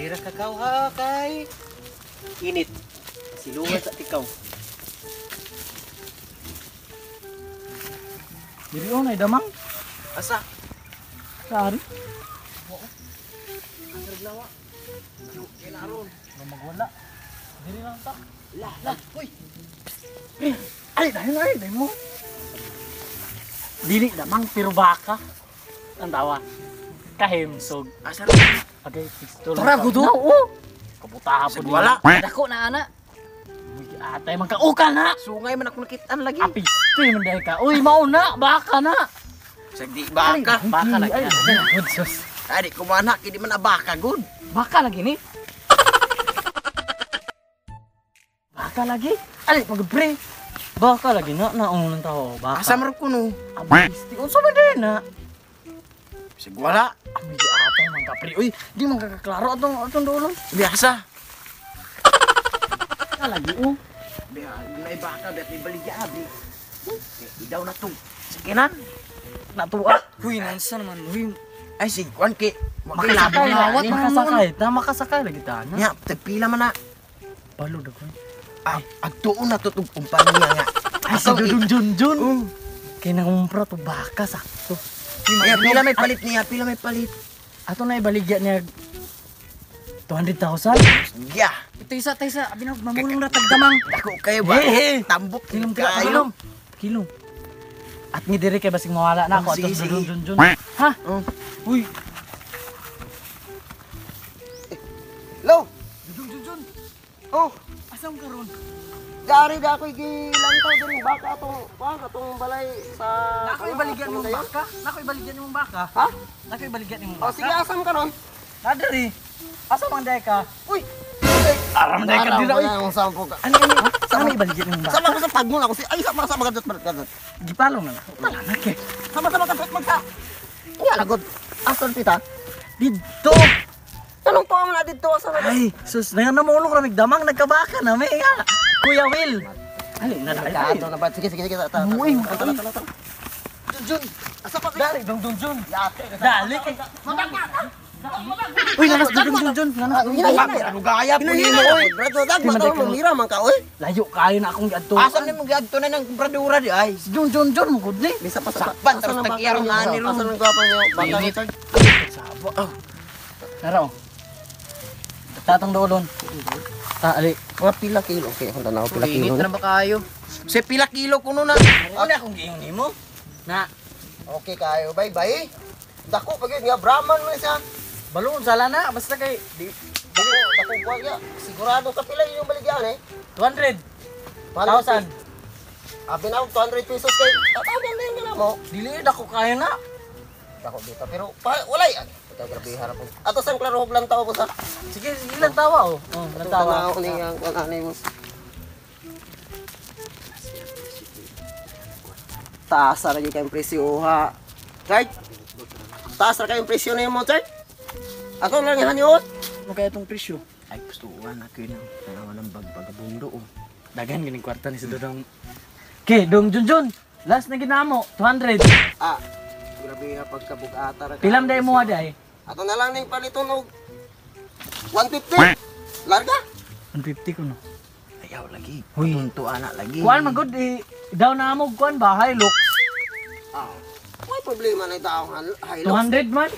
Diri ra kakaw ha kay init. Silungan sa tikaw. Diri oh, nay damang. Asa? Saan? Asa raglawa? Yo, kay na aron. Nga magwala. Diri lang ta. La, la. Uy, Ay, dahil ay, dahil mo. Dili damang pero baka. Ang tawa. Kahimsog. Asa ra? Okay, pistol. Tara, gudo. Oo. Kabutaha po Sige, wala. Dako na ana. Uy, atay man ka. Uka na. Sungay man ako nakitaan lagi. Apisto man dahil ka. Uy, mauna. Baka na. Sagdi baka. Baka lagi Ay, na. ay, good sus. Ay, di kumana kay di man abaka gud. Baka lagi ni. Baka lagi. Ay, mag-pre. Baka lagi na. Naunang tao. Baka. Asa man kuno? Apisti. Unsa man din na. Sig wala. Ami di atay man ka pre. Uy, di man kakaklaro atong atong dulong. Biasa. Baka lagi oh. Biya, may baka bet may baligya abi. Kay idaw na tong sakinan. Natuwa. Huy, nansa naman. Huy, Ay sig kuan kay Makasakay lawat, na. Makasakay. Ta makasakay lagi ta na. Nya, tagpila man na. Balod ako. Ah, agtuon na to tong kumpanya nga. Ay, sa Atong dudong jun jun. Oh. Kay nangumpra to baka sakto. Nya, pila may palit niya, pila may palit. Ato na ibaligya niya 200,000. Yeah. Ito isa, tayo isa. Abi na, mamulong na tagdamang. Dako kayo ba? Hey, hey. Tambok Kilom ka, kayo. kilom. Kilom. At ni dire kay basig mawala na ako Oh, ato sige, dudong sige. jun jun. Ha? Oh. Uy, Lo, dudong jun jun. oh, Asam karon? dari da ako'y gilantaw diri baka atong kuan atong balay sa Nako ibaligyan nimong baka. Nako ibaligyan nimong baka. Ha? Nako ibaligyan nimong Oh, baka. sige, asam karon. Na diri. Asa man day ka? Uy. Aram day ka dira uy. Ang sampo ka. Ano ano? Sama ibaligyan nimong baka. Sama ko sa tagmon ako si ay sama sama kadot kadot. Gipalong na lang. Wala na kay. Sama sama kadot magsa. Nga lagod. Asan pita? Didto. Tanong pa man na didto asa na. Ay, sus, na namulong ramig damang nagkabaka na may nga. Kuya Will. Ali na dali. Kato na ba? Sige sige sige. Tara Uy, tara tara tara. Jun. Asa pa? Dali dong dong Jun. Yate. Dali kay. Uy, nanas dong dong Jun. Nanas dong Hina Jun. hina. Ano gaya po Hina nimo oy. Brado dag mo mira man ka oy. Layo kayo na akong giadto. Asa nimo giadto na ng bradura di ay. Jun Jun Jun mo gud ni. Bisa pa sa. Sakpan, tapos tag-iyarong ani ron. Asa nang gwapa niyo baka ni Chard. Sabo. Oh. Tara oh. Tatong doolon. Ta ali. Mga pila kilo. Okay, akong tanaw pila kilo. Init na ba kayo? Sa pila kilo kuno na. Ano akong giingon nimo? Na Okay kayo. Bye bye. Dako pag yun nga Brahman man siya. balon sala na basta kay di Dako dako kuha niya. Sigurado ka pila yung baligyan eh. 200. 1,000. Abi na 200 pesos kay tatagan din ka na mo. Dili dako kayo na. Dako dito pero pa, walay. Ito grabe harap po. Ato sang klaro hog lang tao po sa. Sige, sige lang tawa oh. Oh, lang tawa. Tanaw ni ang kuan ani mo. Taas ra gyud kayong presyo ha. Chard. Taas ra kayong presyo nimo, Chard. Ako lang haniot. Ano kaya itong presyo? Ay gusto na kayo nang tanawa ng bagbagabundo oh. Daghan ganing kwarta ni sa Dodong. Okay, Dong Junjun. Last na ginamo, 200. Ah, grabe ha pagkabugata ra. Pilam day mo day. Ato na lang ning paliton og 150. Larga. 150 ko no. Ayaw lagi. Huy. Tunto ana lagi. Kuan man gud eh, daw na mo kuan ba Hilux. Ah. May problema na daw ang Hilux. 200 man.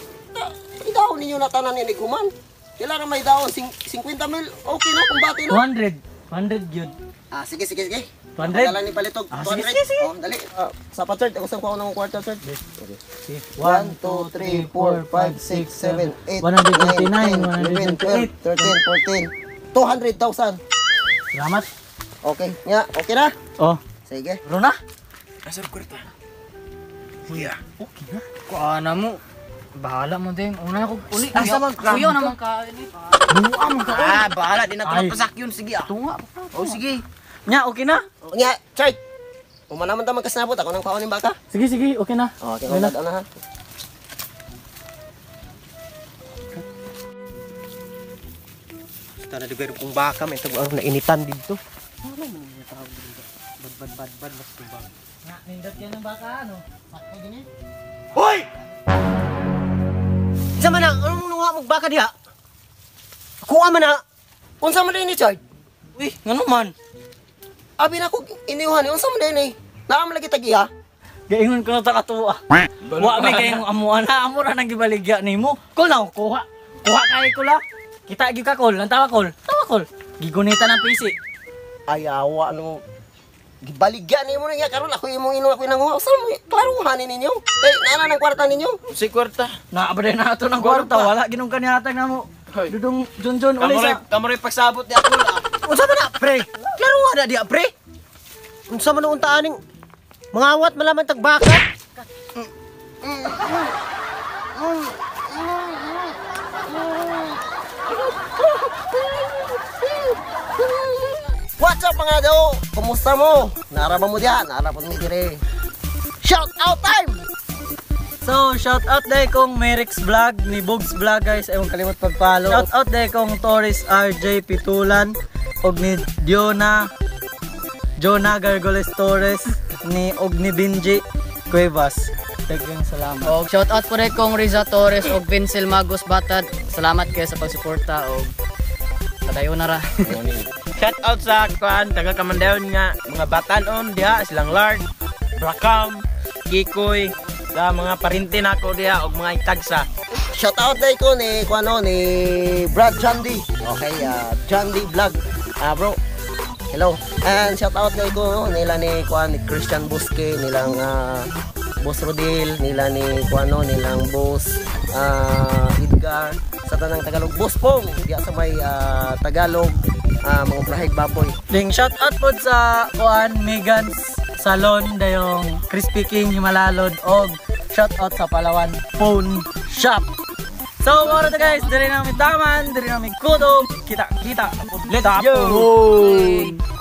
Idaw ninyo na tanan ni human. Sila ra may daw 50 mil. Okay na kung bati na. 200. 200 gyud. Ah, sige sige sige. 200? Dala ni palitog. Ah, sige, 200. sige, sige. Oh, dali. Ah, sa pa third, ako sa kuha ng kwarta third. Okay. Sige. 1 2 3 4 5 6 7 8 129, 9 10 11 12 13 14 200,000. Salamat. Okay, nga, okay na? Oh, Sige. bro na. Asa kwarta? Kuya. Okay na. Kuana mo. Bahala mo din. Una ako uli. Asa man ka? Kuya naman ka. ini. Buwa man ka. Ah, bahala di na to Ay. napasak yun sige ah. Tunga. Oh sige. Nya, okay na. Nga, Chard. Umana man ta magkasnabot ako nang kuha ning baka. Sige, sige, okay na. Okay, Okay na. na ha. Basta na dugar kong baka may tag na initan dito. Bad bad bad bad mas tumbang. Nga, nindot yan ang baka ano. Sakto gini. Hoy! Sa man ang anong nuha mo baka diha? Kuha man na. Unsa man ni Chard? Uy, ngano man? Abi na ko iniuhan ni unsa man ni? Naa man lagi tagiha. Gaingon ko na ta katuwa. Wa may kayong amuan na amo ra nang gibaligya nimo. Kol na kuha. Kuha kay ko la. Kita gyud ka kol, ang tawa kol. Tawa kol. Gigunita ng PC. Ayawa no. Gibaligya nimo na niya karon ako imong ino ako nanguha. Unsa mo klaruhan ni ninyo? Kay naa na ng kwarta ninyo. Si kwarta. Naabra na ato ng kwarta, wala ginong kanihatag namo. Dudong Junjun uli sa Kamo rin pagsabot ni ako la. Unsa man na, pre? Klaruhan na diya, pre. Unsa man unta aning mangawat malaman tag baka? What's up mga daw? Kumusta mo? Naara ba mo diya? Naara po mi dire. Shout out time! So, shout out day kong Merix Vlog ni Bugs Vlog guys. Ay, huwag kalimot pag-follow. Shout out day kong Torres RJ Pitulan og ni Diona Jonah Gargoles Torres ni og ni Benji Cuevas. Daghang salamat. Og shout out po rin kong Riza Torres og Vincel Magos Batad. Salamat kayo sa pagsuporta og padayon na ra. Shout out sa kuan taga Kamandayon nga mga batanon diha silang Lard, Brakam, Kikoy, sa mga parinti nako diha og mga itagsa. Shout out day ko ni kuano ni Brad Jandy. Okay, Jandy Vlog. Ah bro. Hello. And shout out day ko no, nila ni kuan ni Christian Busque, nilang Boss Rodil, nila ni kuano nilang Boss Edgar sa tanang Tagalog Boss Pong diya sa may Tagalog mga prahig baboy. Ding shout out pod sa kuan Megan's Salon dayong Crispy King Himalalod og shout out sa Palawan Phone Shop. So, mao to guys, diri na mi taman, diri na mi kutob. Kita kita. Let's go.